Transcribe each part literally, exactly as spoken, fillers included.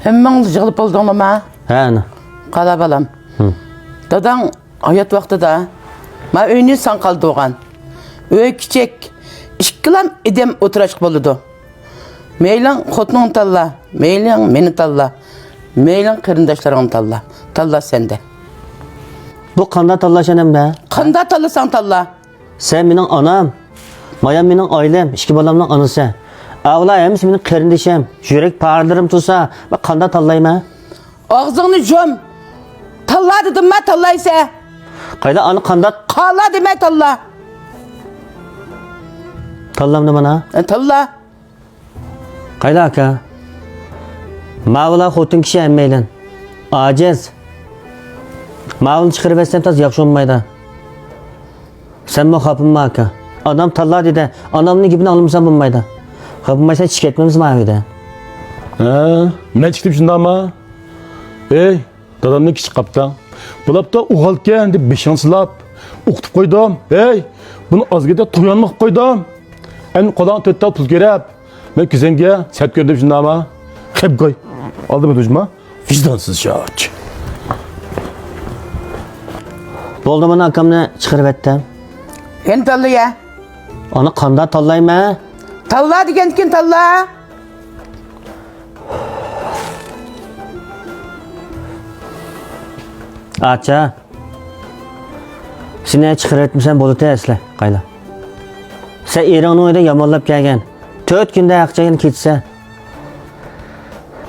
ھەممىڭلار يىغىلىپ بولدۇڭلارمۇ؟ ھە، ئانا. قالا بالام. ھە. داداڭ ھايات ۋاقتىدا ما ئۆينى ساڭا قالدۇرغان. ئۆي كىچىك، ئىككىلام ئادەم ئولتۇراشقا بولىدۇ. مەيلىڭ خوتۇنۇڭنى تاللا، مەيلىڭ مېنى تاللا، مەيلىڭ قېرىنداشلىرىڭنى تاللا. تاللا سەندە. بۇ قانداق تاللاش ئەمدى؟ قانداق تاللىساڭ تاللا. سەن مېنىڭ ئانام، مايام مېنىڭ ئائىلەم، ئىككى بالامنىڭ ئانىسى. ئاۋۇلار ھەممىسى مېنىڭ قېرىندىشىم، يۈرەك پارىلىرىم تۇرسا، مەن قانداق تاللايمەن؟ ئاغزىڭنى يۇم! تاللا دېدىمما، تاللايسەن! قايلا، ئانا، قانداق؟ قالا دېمەي تاللا! تاللامدىم ئانا؟ ئە، تاللا! قايلا ئاكا؟ ماۋۇلار خوتۇن كىشى ھەممەيلەن. ئاجىز. ماۋۇنى چىقىرىۋەتسەم تازا ياخشى بولمايدۇ. سەنمۇ خاپىمما ئاكا. ئانام تاللا دېدى. ئانامنىڭ گېپىنى ئاڭلىمىسام بولمايدۇ. خاپىمايسەن چىقىپ كەتمەمسىز ماۋۇ ئۆيدىن؟ ھە، مەن چىقىپ شۇنداقما؟ ئەي، دادامنى كىچىك قاپتىڭ. بولاپتا ئوغۇلكەن دەپ بېشىڭنى سىلاپ، ئوقۇتۇپ قويدۇم. ھەي، بۇنى ئازگىدە تويۇنما قىلىپ قويدۇم. ئەمدى قولۇڭغا تۆت تال پۇل كېرەك. مەن كۆزۈڭگە سەت كۆردۈم شۇنداقما؟ خەپ قوي. ئالدىما دوجما. ۋىجدانسىز شاچ. بولدى، مانا ئاكامنى چىقىرىۋەتتىم. يەنە تاللا يە. ئانا، قانداق تاللايمەن؟ تاللا دېگەندىكىن تاللا. ئاچا، سېنى چىقىرىۋەتمىسەم بولىتى ئەسلى، قايلا. سەن ئېرىڭنىڭ ئۆيىدە يامانلاپ كەلگەن. تۆت كۈندە ھەق چايىنى كېتىسە.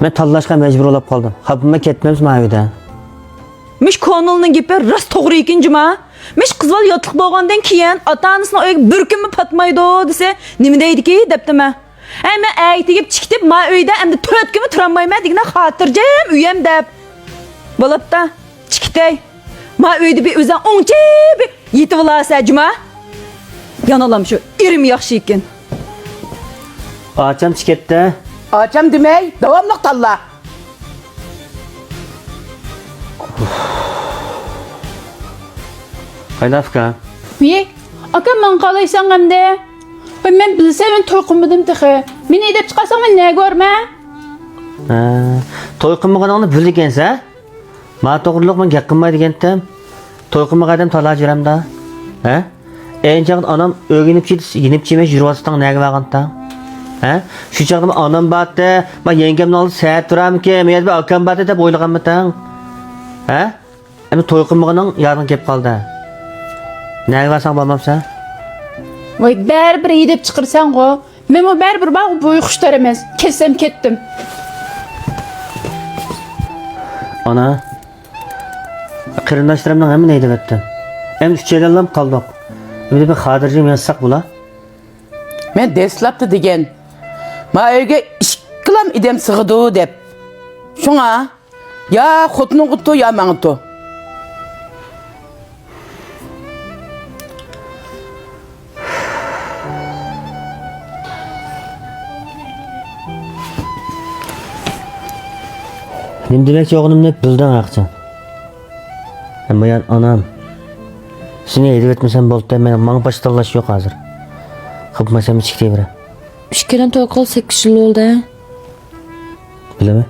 مەن تاللاشقا مەجبۇر بولاپ قالدىم. خاپىما كەتمەمسىز ماۋۇ ئۆيدە؟ مۇش كونىلنىڭ گېپى راست توغرا ئىكەن جۇما. مۇش قىز بالا ياتلىق بولغاندىن كېيىن ئاتا-ئانىسىنىڭ ئۆيىگە بىر كۈنمۇ پاتمايدۇ دېسە، نېمە دەيدىكى دەپتىمەن. ئەي، مەن ئەتىگە چىقىپ ما ئۆيدە ئەمدى تۆت كۈنمۇ تۇرالمايمەن دېگىنە خاتىرجەم ئۆيەم دەپ. بولاپتا، چىقىتەي. ما ئۆيدە بىر ئۆزەڭ ئوڭچە بىر يېتىۋالارسەن جۇما. يەنىلام شۇ ئېرىم ياخشى ئىكەن. ئاچام چىقىتتە. ئاچام دېمەي، داۋاملىق تاللا. قايلا ئۇكا؟ ۋىي، ئاكام ماڭا قالايسەن ئەمدى؟ ۋاي، مەن بىلسەم مەن توي قىلمىدىم تېخى. مېنى ھەيدەپ چىقارساڭ مەن نەگە بارىمەن؟ ھە، توي قىلمىغىنىڭنى بىلىدىكەنسەن. ما توغرۇلۇق مەن گەپ قىلماي دېگەنتىم. توي قىلمىغان ئادەم تالاجى يۈرەمدا؟ ھە؟ ئەينى چاغدا ئانام ئۆگىنىپ چىدىس-، يېنىپ چىمەش يۈرۈۋاتساڭ نەگە بارغانتىڭ؟ ھە؟ شۇ چاغدا ما ئانام بارتى، ما يەڭگەمنىڭ ئالدىدا سەت تۇرامىكىن، ما يەنە بىر ئاكام بارتى دەپ ئويلىغانمىتىڭ؟ ھە؟ ئەمدى توي قىلمىغىنىڭ يادىڭ كېلىپ قالدى. نەگە بارساڭ بارمامسەن؟ ۋاي، بەرىبىر ھەيدەپ چىقىرىسەنغۇ. مەنمۇ بەرىبىر بارغۇ، بۇ ئۇيقۇشتار ئەمەس. كەتسەم كەتتىم. ئانا، قېرىنداشلىرىمنىڭ ھەممىنى ھەيدەۋەتتىم. ئەمدى ئۈچەيلەنلام قالدۇق. ئەمدى بىر خاتىرجەم ياتساق بولا. مەن دەسلەپتە دېگەن، ما ئۆيگە ئىككىلام ئادەم سىغىدۇ دەپ. شۇڭا يا خوتۇنۇڭغا تو، يا ماڭا تو. نېمە دېمەكچى بولغىنىمنى بىلدىڭ ھەقىچان. ئەمما يان ئانام، سېنى ھەيدىۋەتمىسەم بولدى، مېنىڭ ماڭا باشقا تاللاش يوق ھازىر. خاپىما سەن چىقىپ كېتىۋېرە. ئىككىلەن توي قىلغىلى سەككىز يىل بولدى. بىلىمەن.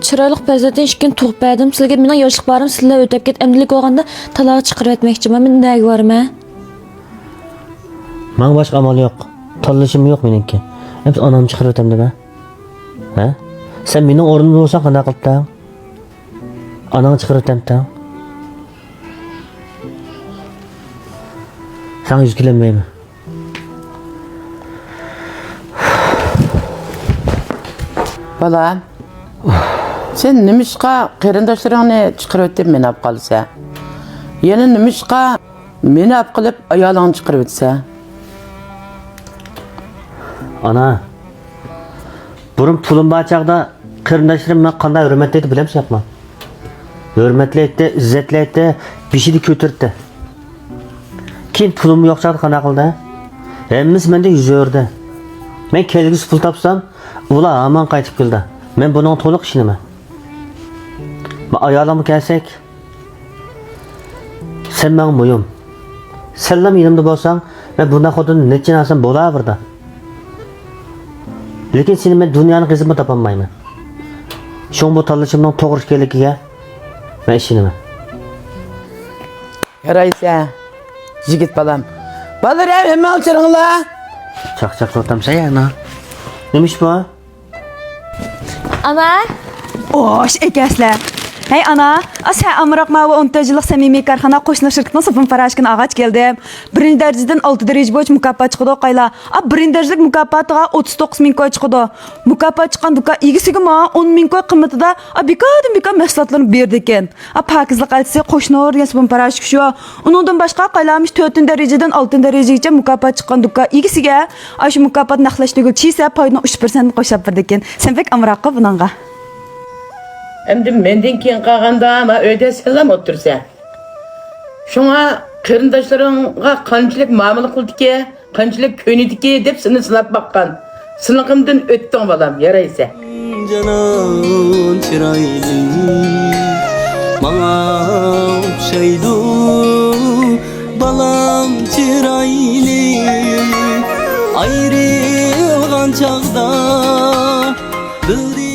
چىرايلىق پەرزەنتنى ئىككىنى تۇغۇپ بەردىم. سىلىگە مېنىڭ ياشلىق باھارىم سىلەر ئۆتەپ كەت، ئەمدىلىك بولغاندا تالاغا چىقىرىۋەتمەكچىمەن. مەن نەگە بارىمەن؟ ماڭا باشقا ئامال يوق. تاللىشىم يوق مېنىڭكى. ئەمدى ئانامنى چىقىرىۋېتەمدىمەن؟ ھە؟ سەن مېنىڭ ئورنۇمدا بولساڭ قانداق قىلاتتىڭ؟ ئاناڭنى چىقىرىۋېتەمتىڭ؟ ساڭا يۈز كېلەلمەيمەن. بالام، سەن نېمىشقا قېرىنداشلىرىڭنى چىقىرىۋېتىپ مېنى ئاپ قالىسەن؟ يەنە نېمىشقا مېنى ئاپ قىلىپ ئايالىڭنى چىقىرىۋېتىسەن؟ ئانا، بۇرۇن پۇلۇم بار چاغدا قېرىنداشلىرىم ماڭا قانداق ھۆرمەتلەيتتى بىلەمسىز يوقمۇ؟ ھۆرمەتلەيتتى، ئىززەتلەيتتى، بېشىدا كۆتۈرەتتى. كېيىن پۇلۇممۇ يوق چاغدا قانداق قىلدى؟ ھەممىسى مەندىن يۈز ئۆرۈدى. مەن كەلگۈسى پۇل تاپسام، ئۇلار ھامان قايتىپ كېلىدۇ. مەن بۇنىڭغا تولۇق ئىشىنىمەن. ما ئايالىڭغا كەلسەك، سەن ماڭا مۇھىم. سەنلا يېنىمدا بولساڭ، مەن بۇنداق خوتۇننى نەچچىنى ئالسام بولۇۋېرىدۇ. لېكىن سېنى مەن دۇنيانىڭ قېزىپمۇ تاپالمايمەن. شۇڭا بۇ تاللىشىمنىڭ توغرا ئىكەنلىكىگە مەن ئىشىنىمەن. يارايسەن، يىگىت بالام. بالىلىرىم، ھەممىڭلار تۇرۇڭلار. چاقچاقلىۋاتامسەن يا ئانا؟ نېمە ئىش بۇ؟ ئانا. ئوش ئەكەسلەر. ھەي ئانا، ئا سەن ئامراق ماۋۇ ئون تۆت يىللىق سەمىمىي كارخانا قوشنا شىركىتىنىڭ سوپۇن پاراشوكىنى ئالغاچ كەلدىم. بىرىنچى دەرىجىدىن ئالتە دەرىجە بويىچە مۇكاپات چىقىدۇ قايلا. ئا بىرىنچى دەرىجىلىك مۇكاپاتىغا ئوتتۇز توققۇز مىڭ كوي چىقىدۇ. مۇكاپات چىققان دۇكان ئىگىسىگىمۇ ئون مىڭ كوي قىممىتىدا، ئا، بىكاردىن بىكار مەھسۇلاتلىرىنى بېرىدىكەن. ئا، پاكىزلىق ئەلچىسى قوشنۇر دېگەن سوپۇن پاراشوكى شۇ. ئۇنىڭدىن باشقا قايلامىش تۆتىنچى دەرىجىدىن ئالتىنچى دەرىجىگىچە مۇكاپات چىققان دۇكان ئىگىسىگە، ئا، شۇ مۇكاپات نەقلەش تۈگۈل چىسە پايدىنىڭ ئۈچ پىرسەنتىنى قوشاپ بېرىدىكەن. سەن بەك ئامراق قىل بۇنىڭغا. ئەمدى مەندىن كېيىن قالغاندا، ما ئۆيدە سەنلام ئولتۇرسەن. شۇڭا قېرىنداشلىرىڭغا قانچىلىك مۇئامىلە قىلدىكى، قانچىلىك كۆيۈنىدىكى دەپ سېنى سىناپ باققان. سىنىقىمدىن ئۆتتۈڭ بالام، يارايسەن. جانان چىرايلىق ماڭا ئوخشايدۇ، بالام چىرايلىق. ئايرىلغان چاغدا بىلدى.